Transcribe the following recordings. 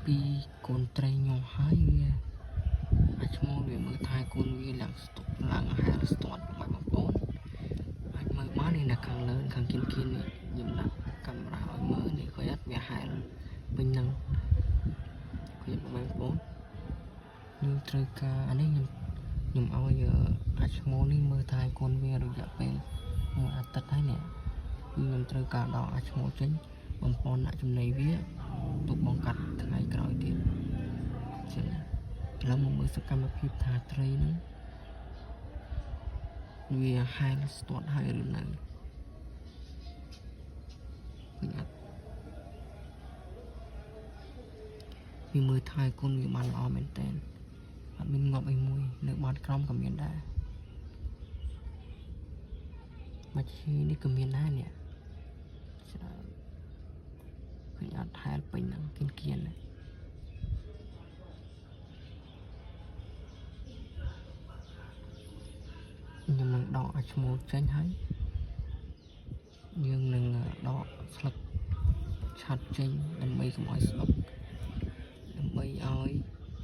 ពីកូនត្រីញាស់ហើយវាអាចឈ្មោលវាមើលថែកូនវាឡើងស្ទុកឡើងហែលស្ទាត់ពុកម៉ែបងប្អូនអាចមើលបាននេះនៅខាងលើខាងគៀនគៀននេះខ្ញុំដាក់កាមេរ៉ាឲ្យមើលនេះឃើញអត់វាហែលពេញហ្នឹងឃើញពុកម៉ែបងប្អូនខ្ញុំត្រូវការអានេះខ្ញុំខ្ញុំឲ្យអាចឈ្មោលនេះមើលថែកូនវារយៈពេលមួយអាទិត្យហើយនេះគឺខ្ញុំត្រូវការដកអាចឈ្មោលចេញបំពន់ដាក់ចំណីវាទុកបង្កាត់ថ្ងៃក្រោយទៀតចឹងឥឡូវមកមើលសកម្មភាពថាត្រីហ្នឹងវាហែលស្ទាត់ហើយឬនៅឃើញអត់វាមើលថែគុណវាបានល្អមែនតើអត់មានងាប់អីមួយនៅបាតក្រោមក៏មានដែរមកឈីនេះក៏មានដែរនេះច្រើនឃើញអត់ហែលពេញហ្នឹងគៀនគៀនណាខ្ញុំនឹងដកឲ្យឈ្មោះចេញហើយយើងនឹងដកស្លឹកឆាត់ចេញដើម្បីកុំឲ្យស្អុកដើម្បីឲ្យ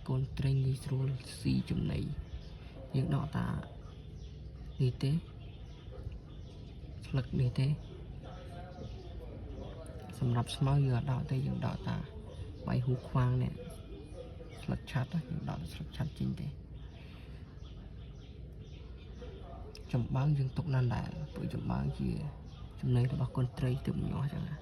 កូនត្រីងាយស្រួលស៊ីចំណីយើងដកតានេះទេស្លឹកនេះទេសម្រាប់ស្មៅយើងអត់ដកទេយើងដកតាបៃហ៊ូខ្វាងនេះស្លឹកឆាត់យើងដកស្លឹកឆាត់ចេញទេចំបើងយើងទុកណាស់ដែរព្រោះចំបើងជាចំណីរបស់កូនត្រីទើបញាស់ចឹងណា